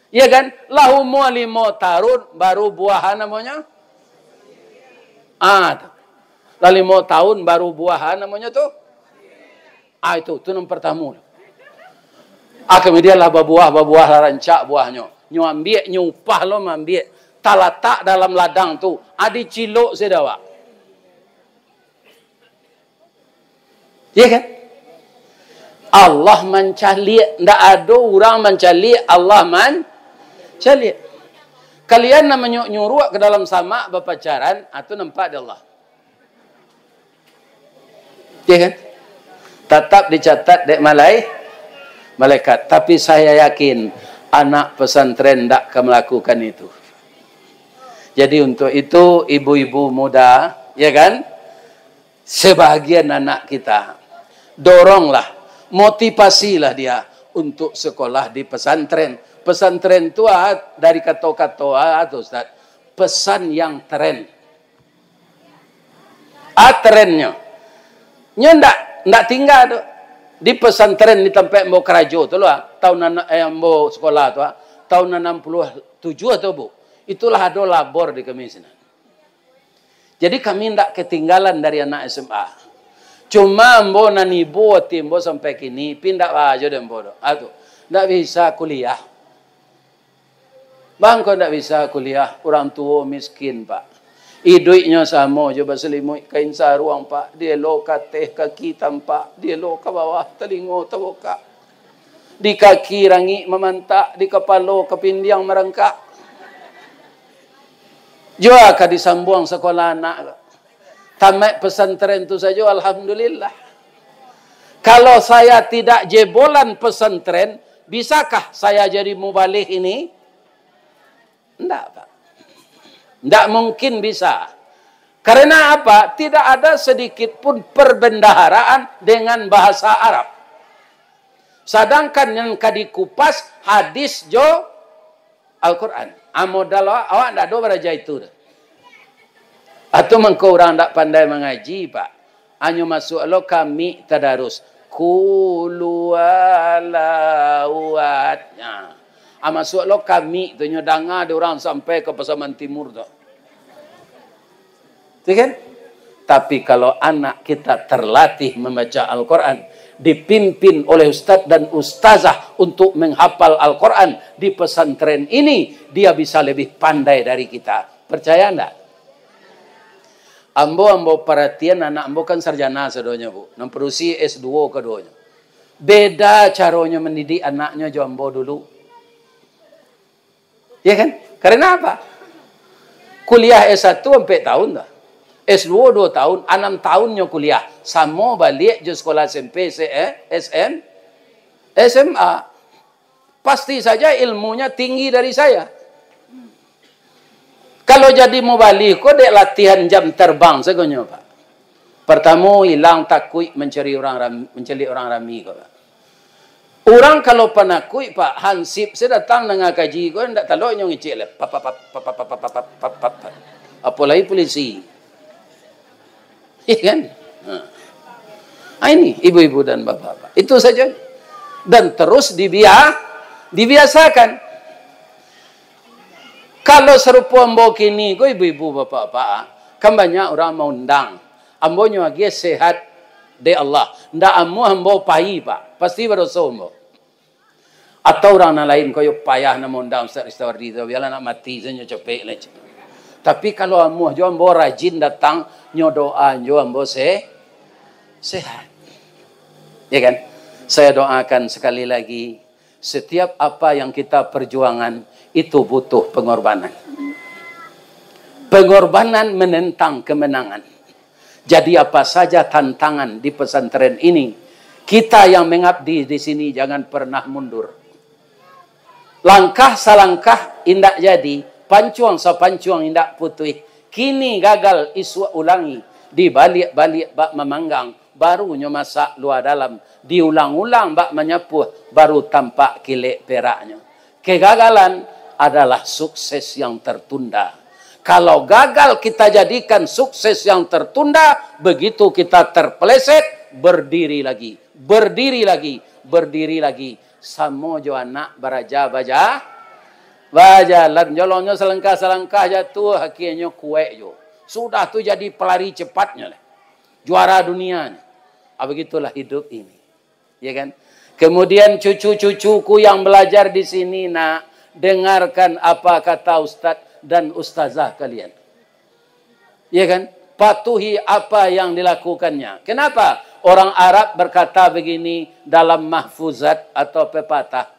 Iya kan? Lah umua limo tarun, baru buahan namonyo. Ah, tu. Lah limo tahun, baru buahan namonyo tu. Ah, itu, tu nan partamo. Ah, kemudian lah babuah, babuah lah rancak buahnyo. Nyo ambiak, nyo upah lo maambiak. Talatak dalam ladang tu. Ah, dicilok se dek awak. Iya kan? Allah mancaliak. Ndak ado urang mancaliak, Allah mancaliak. Kalian nan manyuruak ke dalam samak bapacaran, ah, tu nampak dek Allah. Iya kan? Tatap dicatat dek malai-, malaikat. Tapi saya yakin, anak pesantren ndak ka melakukan itu. Jadi untuk itu, ibu-ibu muda, ya kan? Sebahagian anak kita, doronglah, motivasilah dia untuk sekolah di pesantren. Pesantren tu, ah, dari kato-kato, ah, tu, Ustaz, pesan yang tren. Ah, trennyo. Nyo ndak, ndak tingga tu. Di pesantren di tampek ambo karajo tu lah, tahun ana-, eh, ambo sekolah tu, ah, tahun anam puluah tujuah tu, Bu. Itulah ado labor di kami sinan. Jadi kami ndak ketinggalan dari anak S M A. Cuma ambo nan ibo ati ambo sampai kini, pi ndak baa jo dek ambo tu. Ah, tu. Ndak bisa kuliah. Baa kok ndak bisa kuliah, urang tuo miskin, Pak. Iduiknyo samo jo basalimuik kain saruang, Pak. Dielo ka ateh kaki tampak, dielo ka bawah talingo tabukak. Di kaki rangik mamantak, di kapalo kapindiang marangkak. Jua ka disambuang sakolah anak. Tamaik pesantren tu sajo, alhamdulillah. Kalau saya tidak jebolan pesantren, bisakah saya jadi mubalig ini? Ndak, Pak. Ndak mungkin bisa. Karena apa? Tidak ada sedikit pun perbendaharaan dengan bahasa Arab. Sadangkan yang ka dikupas hadis jo Al-Quran. Ah, modal awak, awak ndak ado baraja itu doh. Atu mangko urang ndak pandai mangaji, Pak. Anyo masuak lo kami tadarus. Kulualawat. Nah. Ah, masuak lo kami tu nyo danga di urang sampai ka Pasaman Timur tu. Itu kan? Tapi kalau anak kita terlatih membaca Al-Quran, dipimpin oleh ustaz dan ustazah untuk menghafal Al-Quran di pesantren ini, dia bisa lebih pandai dari kita. Percaya ndak? Ambo, ambo paratian anak ambo kan sarjana sadonyo, Bu. Nan padusi S dua kaduonyo. Beda caronyo mandidik anaknyo jo ambo dulu. Ya kan? Karena apa? Kuliah S satu ampek tahun dah. S dua dua tahun, anam tahunnyo kuliah. Samo baliak jo sekolah S M P, se-, eh, S M, S M A. Pasti saja ilmunya tinggi dari saya. Kalau jadi mubalig ko dek latihan jam terbang sagonyo, Pak. Pertamo, ilang takuik mancari urang ram-, mancaliak urang rami ko, Pak. Urang kalau panakuik, Pak, hansip se datang danga kaji ko, ndak talok inyo ngicik lai. Pap, pap, pap. Apolai polisi. Iya kan? Ha. Ah, ini ibu-ibu dan bapak-bapak. Itu saja. Dan terus dibia-, dibiasakan. Kalau sarupo ambo kini ko, ibu-ibu, bapak-bapak, kan banyak urang maundang. Ambo nyo agiah sehat dek Allah. Ndak amuah ambo pai, Pak. Pasti badoso ambo. Atau urang nan lain, koyo payah nan maundang Ustaz Ristawardi tu, bialah nak mati sajo capek lah. Tapi kalau amuah jo ambo rajin datang, nyo doa jo ambo se-, sehat. Ya kan? Saya doakan sekali lagi, setiap apa yang kita perjuangan, itu butuh pengorbanan. Pengorbanan menentang kemenangan. Jadi, apa saja tantangan di pesantren ini, kita yang mengabdi di sini jangan pernah mundur. Langkah salangkah indak jadi, pancuang sapancuang indak putuih. Kini gagal, isuak ulangi, dibaliak-baliak bak mamanggang, barunyo masak lua dalam, diulang-ulang bak manyapuah, baru tampak kilek peraknyo. Kegagalan adalah sukses yang tertunda. Kalau gagal kita jadikan sukses yang tertunda, begitu kita terpeleset, berdiri lagi, berdiri lagi, berdiri lagi. Samo jo anak baraja baja-, bajalan. Jolongnyo salangkah-salangkah jatuah, akhirnyo kuek jo. Sudah tu jadi pelari cepatnyo lah. Juara dunia nyo. Ah, begitulah hidup ini. Ya kan? Kemudian cucu-cucuku yang belajar di sini, nak, dengarkan apa kata ustaz dan ustazah kalian. Ya kan? Patuhi apa yang dilakukannya. Kenapa? Orang Arab berkata begini dalam mahfuzat atau pepatah,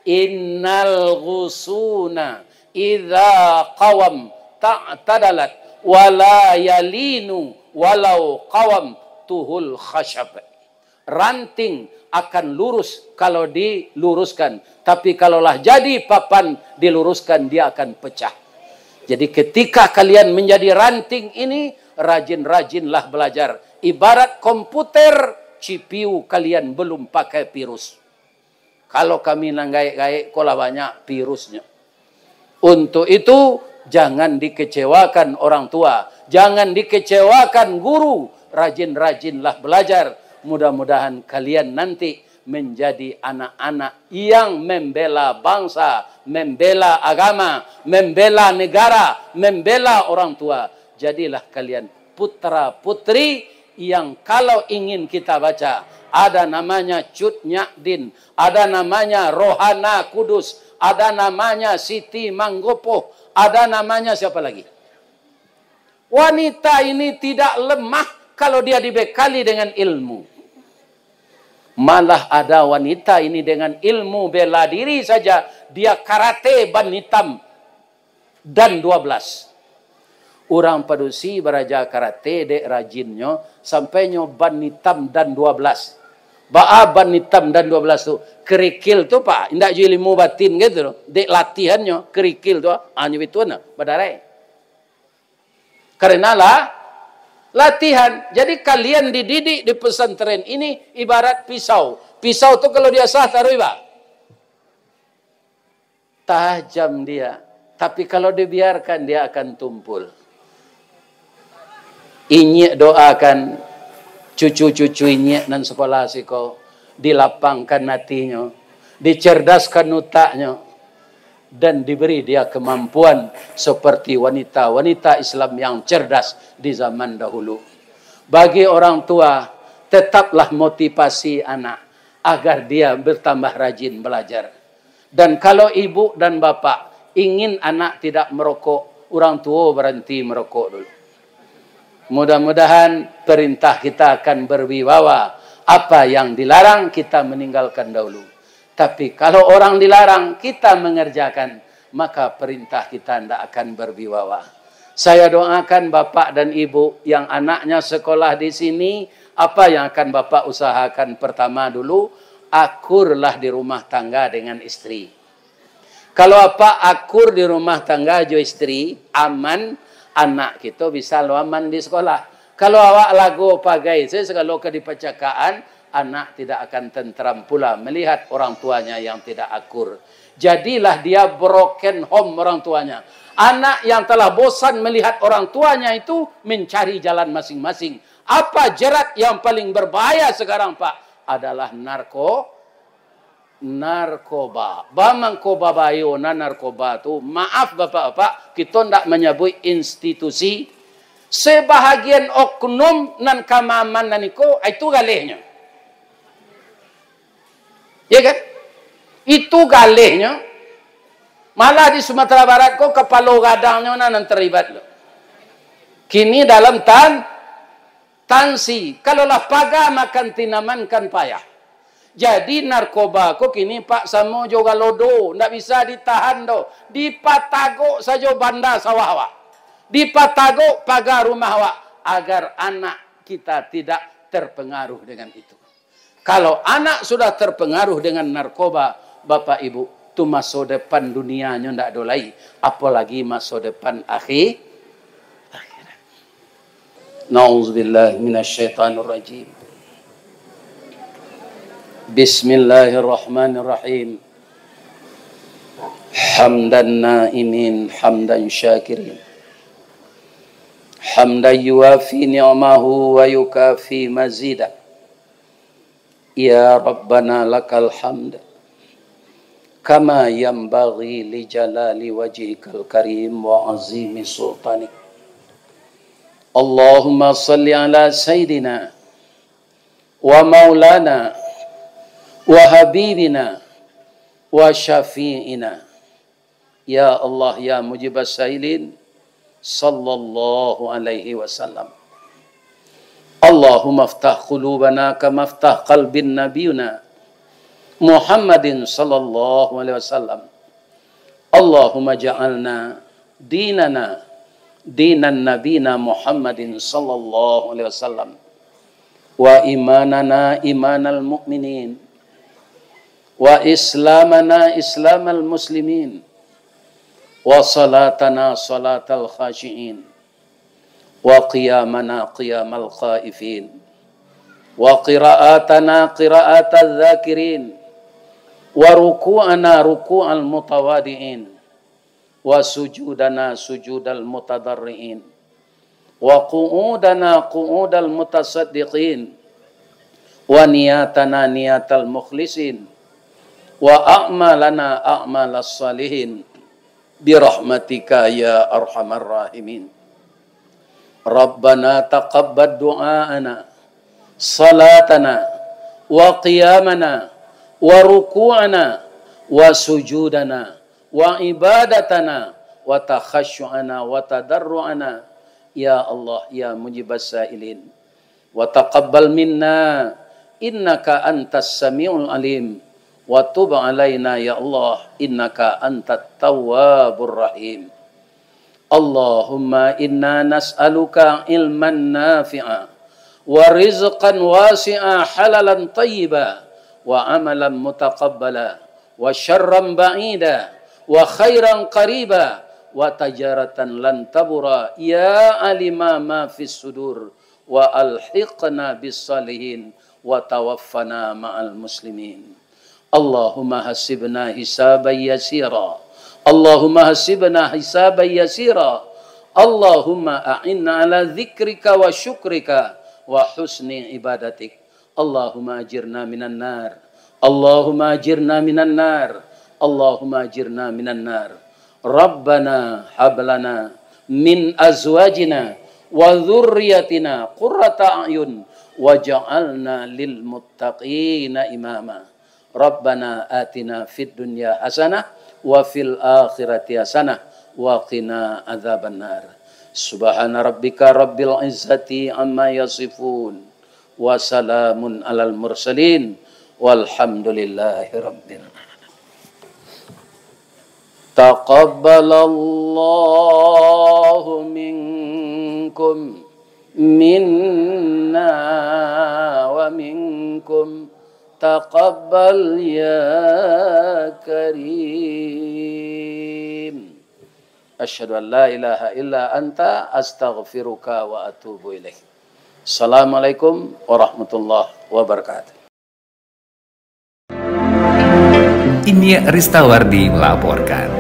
"Innal ghusuna idza qawam ta'tadalat, wala yalinu walau qawam tuhul khashab." Ranting akan lurus kalau diluruskan, tapi kalau lah jadi papan diluruskan, dia akan pecah. Jadi, ketika kalian menjadi ranting ini, rajin-rajinlah belajar. Ibarat komputer, C P U kalian belum pakai virus. Kalau kami nan gaek-gaek ko lah banyak virusnyo. Untuk itu, jangan dikecewakan orang tua, jangan dikecewakan guru, rajin-rajinlah belajar. Mudah-mudahan kalian nanti menjadi anak-anak yang membela bangsa, membela agama, membela negara, membela orang tua. Jadilah kalian putra-putri yang kalau ingin kita baca, ada namanya Cut Nyak Din, ada namanya Rohana Kudus, ada namanya Siti Manggopoh, ada namanya siapa lagi? Wanita ini tidak lemah kalau dia dibekali dengan ilmu. Malah ada wanita ini dengan ilmu bela diri saja, dia karate ban hitam dan dua belas. Urang padusi baraja karate dek rajinnyo, sampai nyo ban hitam dan dua belas. Baa ban hitam dan dua belas tu? Kerikil tu, Pak, indak jo ilmu batin gitu, dek latihannyo, kerikil tu, hanyo itu nah, badarai. Karena lah, latihan. Jadi kalian dididik di pesantren ini ibarat pisau. Pisau tu kalau diasah taruih, Pak, tajam dia. Tapi kalau dibiarkan, dia akan tumpul. Inyiak doakan cucu-cucu inyiak nan sekolah siko, dilapangkan hatinyo, dicerdaskan utaknyo, dan diberi dia kemampuan seperti wanita-wanita Islam yang cerdas di zaman dahulu. Bagi orang tua, tetaplah motivasi anak agar dia bertambah rajin belajar. Dan kalau ibu dan bapak ingin anak tidak merokok, urang tuo baranti merokok dulu. Mudah-mudahan perintah kita akan berwibawa. Apa yang dilarang, kita meninggalkan dahulu. Tapi kalau orang dilarang, kita mengerjakan, maka perintah kita ndak akan berwibawa. Saya doakan bapak dan ibu yang anaknya sekolah di sini, apa yang akan bapak usahakan pertama dulu, akurlah di rumah tangga dengan istri. Kalau apak akur di rumah tangga jo istri, aman, anak kito bisa lo aman di sekolah. Kalau awak lago pagai sajo sagalo ka dipacakaan, anak tidak akan tenteram pula melihat orang tuanya yang tidak akur. Jadilah dia broken home orang tuanya. Anak yang telah bosan melihat orang tuanya itu mencari jalan masing-masing. Apa jerat yang paling berbahaya sekarang, Pak? Adalah narko-, narkoba. Ba mangko babayo na narkoba tu? Maaf, bapak-bapak, kito ndak manyabuik institusi. Sebahagian oknum nan ka maamanan iko, itu galehnyo. Ya kan? Itu galehnyo. Malah di Sumatera Barat ko, kapalo gadangnyo nan, nan terlibat lo. Kini dalam tan-, tansi. Kalau lah paga makan tinaman kan payah. Jadi narkoba ko kini, Pak, samo jo galodo, ndak bisa ditahan doh. Dipatagok sajo banda sawah awak. Dipatagok paga rumah awak, agar anak kita tidak terpengaruh dengan itu. Kalau anak sudah terpengaruh dengan narkoba, Bapak Ibu, tu maso depan dunianyo ndak ado lai, apolagi maso depan akhi-, akhirat. Nauzubillahi minasyaitonirrajim. Bismillahirrahmanirrahim. Hamdan naimin, hamdan syakirin. Hamdan yuwafi ni'amahu wa yukafi mazidah. Ya Rabbana lakal hamd, kama yanbaghi li jalali wajhikal karim wa azimi sultanik. Allahumma salli ala Sayyidina wa Maulana wa Habibina wa Syafi'ina. Ya Allah, ya Mujibas Sailin, sallallahu alaihi wasallam. Allahumma aftah qulubana kama aftah qalbin nabiyuna Muhammadin sallallahu alaihi wasallam. Allahumma ja'alna dinana dinan nabina Muhammadin sallallahu alaihi wasallam. Wa imanana imanal mu'minin. Wa islamana islamal muslimin. Wa salatana salatal khashi'in. وقيامنا قيام الخائفين، وقراءتنا قراءة الذاكرين، وركوعنا ركوع المتواضعين، وسجودنا سجود المتضرعين، وقعودنا قعود المتصدقين، ونياتنا نيات المخلصين، وأعمالنا أعمال الصالحين، برحمتك يا أرحم الراحمين. ربنا تقبل دعاءنا، صلاتنا، وقيامنا، وركوعنا، وسجودنا، وعبادتنا، وتخشعنا، وتضرعنا، يا الله، يا مجيب السائلين. وتقبل منا إنك أنت السميع العليم، وتب علينا يا الله إنك أنت التواب الرحيم. اللهم إنا نسألك علما نافعا ورزقا واسعا حلالا طيبا وعملا متقبلا وشرا بعيدا وخيرا قريبا وتجارة لن تبورا يا عليم ما في الصدور وألحقنا بالصالحين وتوفنا مع المسلمين. اللهم حاسبنا حسابا يسيرا. اللهم حاسبنا حسابا يسيرا. اللهم أعنا على ذكرك وشكرك وحسن عبادتك. اللهم أجرنا من النار. اللهم أجرنا من النار. اللهم أجرنا من النار. ربنا هب لنا من أزواجنا وذرياتنا قرة أعين واجعلنا للمتقين إماما. ربنا آتنا في الدنيا حسنة وفي الآخرة حسنة وقنا عذاب النار. سبحان ربك رب العزة عما يصفون. وسلام على المرسلين. والحمد لله رب العالمين. تقبل الله منكم، منا ومنكم. تقبل يا كريم. أشهد أن لا إله إلا أنت، أستغفرك وأتوب إليك. السلام عليكم ورحمة الله وبركاته. Inyiak Ristawardi melaporkan.